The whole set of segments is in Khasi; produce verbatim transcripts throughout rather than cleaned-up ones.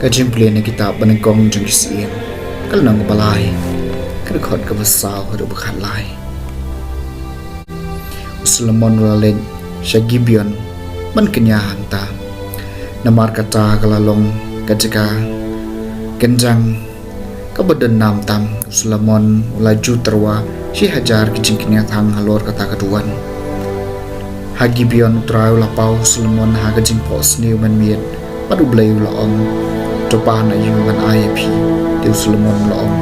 Ka jingpule na kitab ba nyngkong jong ki Syiem, ka lynnong ba lai, ka dkhot kaba saw haduh ba khatlai. U Solomon u la leit sha Gibeon ban kñia hangta, namar kata ka la long ka jaka kynjang kaba don nam tam. U Solomon u la ju tyrwa shi hajar ki jingkñia thang halor kata ka duwan. Ha Gibeon U Trai u la paw u Solomon ha ka jingphohsniew mynmiet, bad U Blei u la ong: To pan aïu ngan ai ïa phi? Te u Solomon u la ong: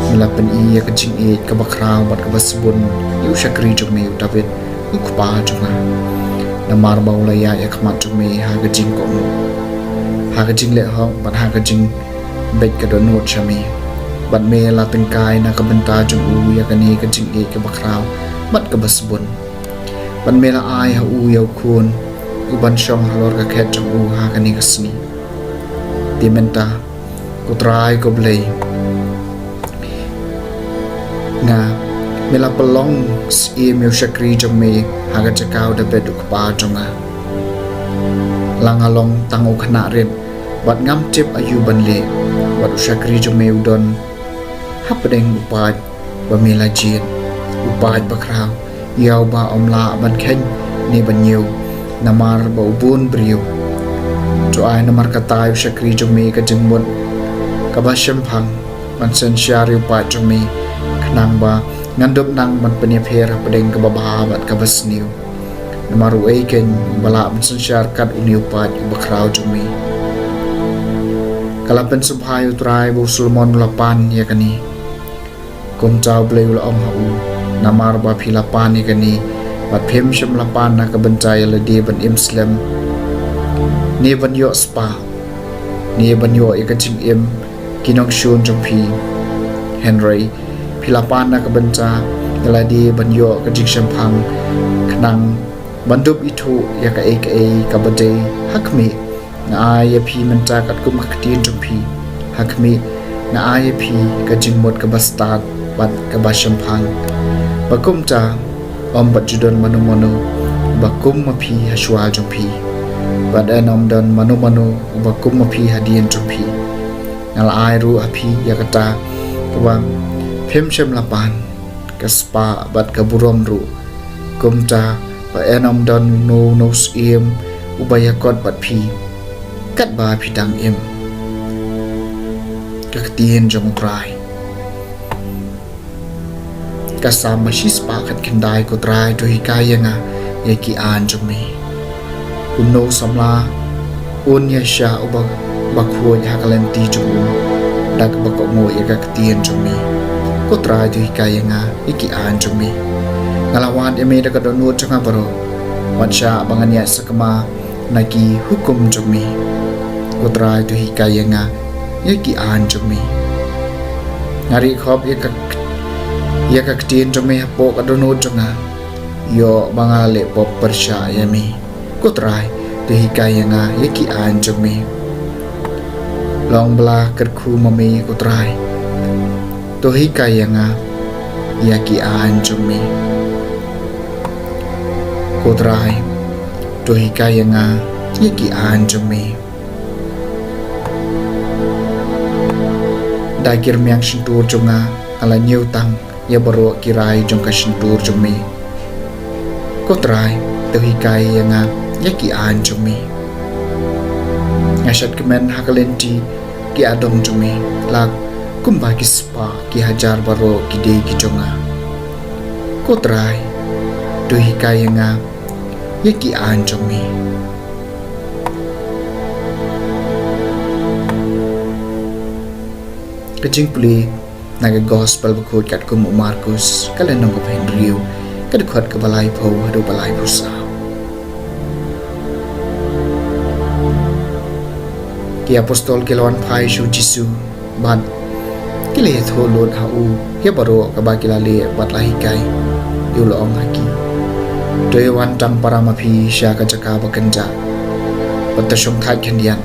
Me la pyni ïa ka jingïeit kaba khraw bad kaba sbun ïa u shakri jong me u David, u kpa jong nga. Namar ba u la ïaid ha khmat jong me ha ka jingkohnguh, ha ka jingleh hok bad ha ka jingbeit ka dohnud sha me. Bad me la tyngkai na ka bynta jong u ïa kane ka jingïeit kaba khraw bad kaba sbun. Bad me la ai ha u ïa u khun uban shong halor ka khet jong u ha kane ka sngi. Te mynta, ko Trai ko Blei nga, me la pynlong syiem ïa u shakri jong me ha ka jaka u David u kpa jong nga. La nga long tang u khynnah rit bad ngam tip aïu ban leh, bad u shakri jong me u don hapdeng u paid ba me la jied, u paid ba khraw, ïa uba ym lah ban kheiñ ne ban ñiew namar ba u bun briew. To ai namar kata ïa u shakri jong me ka jingmut kaba shemphang ban synshar ïa u paid jong me, khnang ba ngan dup nang ban pynïapher hapdeng kaba bha bad kaba sniew. Namar uei keiñ uba lah ban synshar kat une u paid uba khraw jong me? Ka la pynsngewbha ïa U Trai ba u Solomon u la pan ïa kane. Kumta U Blei u la ong ha u: Namar ba phi la pan ïa kane, bad phim shym la pan na ka bynta ïa lade ban im slem, ne ban ïoh spah, ne ban ïoh ïa ka jingim ki nongshun jong phi, hynrei phi la pan na ka bynta ïa lade ban ïoh ka jingshemphang, khnang ban dup ithuh ïa kaei kaei kaba dei. Ha khmih, nga ai ïa phi mynta katkum ka ktien jong phi. Ha khmih, nga ai ïa phi ka jingmut kaba stad bad kaba shemphang, ba kumta ym pat ju don mano mano uba kum ma phi ha shuwa jong phi, bad yn ym don mano mano uba kum ma phi hadien jong phi. Nga la ai ruh ha phi ïa kata kaba phim shym la pan, ka spah bad ka burom ruh, kumta ba yn ym don uno uno u syiem uba ïakot bad phi katba phi dang im. Ka ktien jong U Trai. Ka Salm ba shispah khatkhyndai. Ko Trai, to hikai ïa nga ïa ki aiñ jong me. Kumno u samla un ïaishah uba, uba khuid ha ka lynti jong u, da kaba kohnguh ïa ka ktien jong me? Ko Trai, to hikai ïa nga ïa ki aiñ jong me. Nga la wad ïa me da ka dohnud jong nga baroh, wat shah ba ngan ïaid sakma na ki hukum jong me. Ko Trai, to hikai ïa nga ïa ki aiñ jong me. Nga rieh khop ïa ka, ïa ka ktien jong me hapoh ka dohnud jong nga. Ïoh ba nga la leh pop pyrshah ïa me. Ko Trai, to hikai ïa nga ïa ki aiñ jong me. Long ba la kyrkhu ma me, ko Trai, to hikai ïa nga ïa ki aiñ jong me. Ko Trai, to hikai ïa nga ïa ki aiñ jong me. Da ki rmiang shyntur jong nga, nga la ñiew tang ïa baroh ki rai jong ka shyntur jong me. Ko Trai, to hikai ïa nga ïa ki aiñ jong me. Nga shet kmen ha ka lynti ki adong jong me, la kumba ki spah ki hajar baroh ki dei ki jong nga. Ko Trai, to hikai ïa nga ïa ki aiñ jong me. Ka jingpule na ka Gospel bakhuid katkum u Markus, ka lynnong kaba hynriew, ka dkhot kaba laiphew haduh ba laiphew saw. Ki apostol ki la wan phai sha u Jisu bad ki la ïathuh lut ha u ïa baroh kaba ki la leh bad la hikai. Te u la ong ha ki: To ïawan tang para ma phi sha ka jaka ba kynjah, bad to shongthait khyndiat,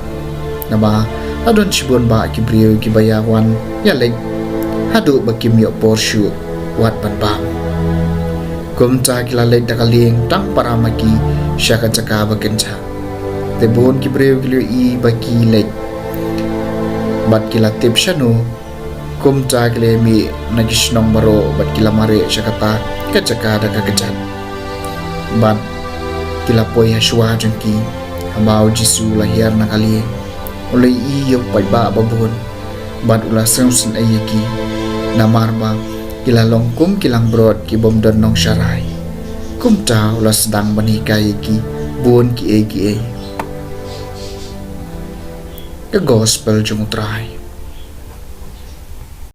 naba la don shibun bah ki briew kiba ïawan ïaleit haduh ba kim ïoh por shuh wat ban bam. Kumta ki la leit da ka lieng tang para ma ki sha ka jaka ba kynjah. Te bun ki briew ki la ïohi ba ki leit Bad ki la tip shano. Kumta ki la ïamih na ki shnong baroh bad ki la mareh sha kata ka jaka da ka kjat. Bad ki la poi ha shuwa jong ki. Haba u Jisu u la hiar na ka lieng, u la ïohi ïa u paidbah babun bad u la sngewsynei ïa ki. Namar ba ki la long kum ki langbrot ki bym don nongsharai. Kumta u la sdang ban hikai ïa ki bun kiei kiei. Ka Gospel jong U Trai.